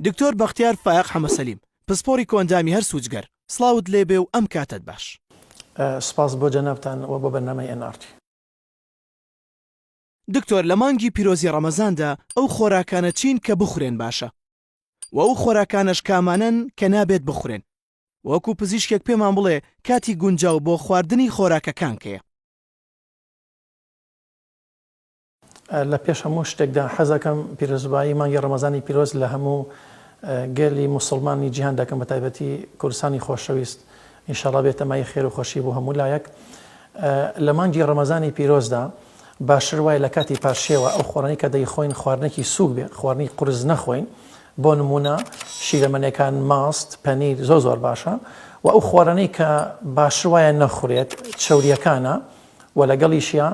دکتۆر بەختیار فایەق حەمەسەلیم، پسپۆڕی کۆئەندامی هەرس و جگەر، سڵاوت لێبێ و ئەم کاتەت باش. سوپاس بۆ جەنابتان و بۆ بەرنامەی ئێن ئاڕ تی. دکتۆر لە مانگی پیرۆزی ڕەمەزاندا ئەو خۆراکانە چین کە بخورێن باشە؟ وە ئەو خۆراکانەش کامانەن کە نابێت بخورێن؟ وەکو پزیشکێک پێمان بڵێ کاتی گونجاو بۆ خواردنی خۆراکەکان کەیە؟ لە پێش هەموو شتێکدا حەزەکەم پیرۆزبایی مانگی ڕەمەزانی پیرۆز لە هەموو گەلی موسڵمانی جیهان دەکەم بە تایبەتی کوردستانی خۆشەویست ئینشاڵا بێتە مای خێر و خۆشی بۆ هەموو لایەک لە مانگی ڕەمەزانی پیرۆزدا باشتر وایە لە کاتی پارشێوە ئەو خۆرانی کە دەیخۆین خواردنێکی سووک بێ خواردنی قورس نەخۆین بۆ نمونە شیرەمەنیەکان ماست پەنیر زۆر زۆر باشە و ئەو خواردنەی کە باشتر وایە نەخورێت چەوریەکانە و لەگەڵیشیا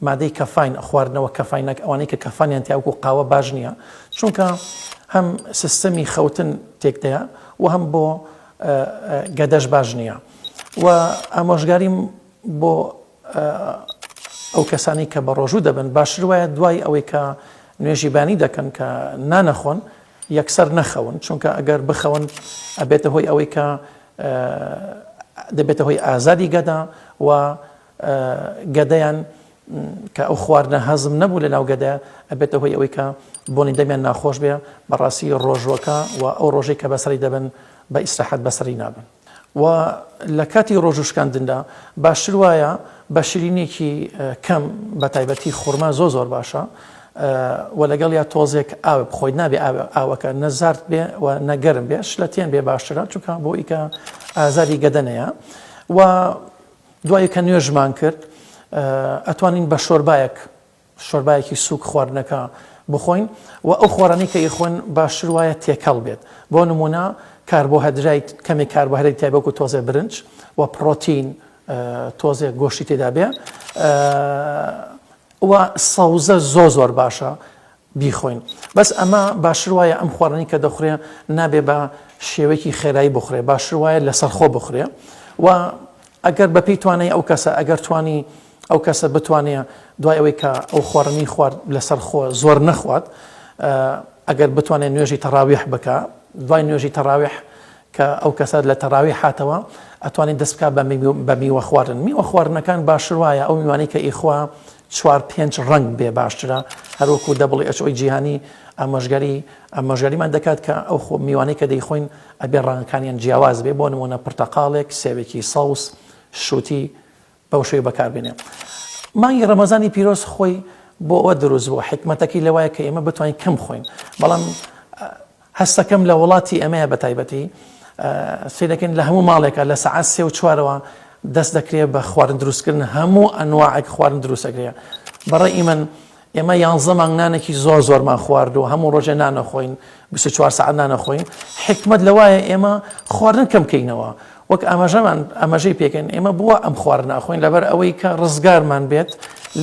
مادەی کەفاین خواردنەوە کەفاینەک ئەوانەی کە کەفانیان تیا وەکو قاوە باش نییە چونکە هەم سیستەمی خەوتن تێکدەیا و هەم بۆ گەدەش باش نییە و ئامۆژگاریم بۆ ئەو کەسانی کە بە ڕۆژوو دەبن باشتر وایە دوای ئەوەی کە نوێژی بانی دەکەن کە نانەخۆن یەکسەر نەخەون چونکە ئەگەر بخەون ئەبێتە هۆی ئەوەی کە دەبێتە هۆی ئازاری گەدە و گەدەیان کە ئەو خواردنە هەزم نەبوو لە ناو گەدە ئەبێتە هۆی ئەوەی کە بۆنی دەمیان ناخۆش بێ بەڕاستی ڕۆژوەکە و ئەو ڕۆژەی کە بەسەری دەبن بە ئیسراحەت بەسەری نابن و لە کاتی ڕۆژوو شکاندندا باشتر وایە بە شیرینێکی کەم بە تایبەتی خورما زۆر زۆر باشە و لەگەڵیا تۆزێک ئاو بخۆیت نابێ ئاوەکە نە زارد بێ و نە گەرم بێ شلەتێن بێ باشترە چونکە بۆ ئیکە ئازاری گەدەنەیە و دوای کە نوێژمان کرد ئەتوانین بە شۆربایەک شۆربایەکی سووک خواردنەکە بخۆین و ئەو خۆرانەی کە ئیخۆن باشتر وایە تێکەڵ بێت بۆ نمونە کاربۆهێدرایت کەمێک کاربۆهێدرایت تای وەکو تۆزێ برنج و پڕۆتین تۆزێ گۆشتی تێدا بێ و سەوزە زۆر زۆر باشە بیخۆین بەس ئەمە باشتر وایە ئەم خواردنەی کە دەخورێ نابێ بە شێوەیەکی خێرایی بخورێ باشتر وایە لەسەرخۆ بخورێ و ئەگەر بەپێی توانای ئەو کەسە ئەگەر توانی ئەو کەسە بتوانێ دوای ئەوەی کە ئەو خواردنی خوارد لەسەر خۆ زۆر نەخوات ئەگەر بتوانێت نوێژی تەڕاویح بکە دوای نوێژی تەڕاویح کە ئەو کەسە لە تەڕاویح هاتەوە ئەتوانێت دەست بکات بە میوە خواردن میوە خواردنەکان باشتر وایە ئەو میوانەی کە ئیخوا چوار پێنج ڕەنگ بێ باشترە هەروەکو WHO ی جیهانی ئامۆژگاری ئامۆژگاریمان دەکات کە ئەو خۆ میوانەی کە دەیخۆین ئەبێ ڕەنگەکانیان جیاواز بێ بۆ نمونە پرتەقاڵێک سێوێکی سەوز شوتی بەو شێوەیە بەکاربێنێ مانگی ڕەمەزانی پیرۆز خۆی بۆ ئەوە دروست بوو حیکمەتەکەی لەوایە کە ئێمە بتوانین کەم بخۆین بەڵام هەستەکەم لە وڵاتی ئێمەیە بە تایبەتی سەیرەکەین لە هەموو ماڵێکە لە سەعات سێ و چوارەوە دەست دەکرێت بە خواردن دروستکردن هەموو ئەنواعێک خواردن دروستەکرێ بەڕێ من ئێمە یانزە مانگ نانێکی زۆر زۆرمان خوارد و هەموو ڕۆژێ نانەخۆین 24 سەعات نانەخۆین حکمت لەوایە ئێمە خواردن کەم کەینەوە وەک ئاماژەمان ئاماژەی پێکەن ئێمە بووە ئەم خواردن ناخۆین لەبەر ئەوەی کە ڕزگارمان بێت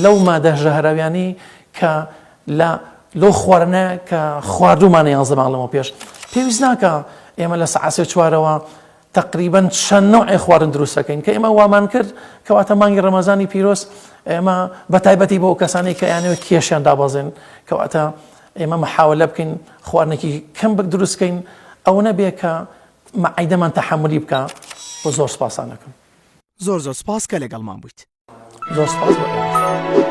لەو مادە ژەهراویانی کە لە لەو خواردنە کە خواردوومانە یانزە مانگ لەمەو پێش پێویست ناکا ئێمە لە سەعات سێ چوارەوە تەقریبەن چەند نەوعێ خواردن دروست دەکەین کە ئێمە وامان کرد کەواتە مانگی ڕەمەزانی پیرۆز ئێمە بە تایبەتی بۆ کەسانی کە یانەوە کێشیان دابەزێن کەواتە ئێمە محاولە بکەین خواردنێکی کەم بک دروست بکەین ئەو نەبێ کە مەعیدەمان تەحەمولی بکە و زۆر سپاسان دەکەم. زۆر زۆر سپاس کە لەگەڵمان بوویت. زۆر سپاس بۆ ئێوەش.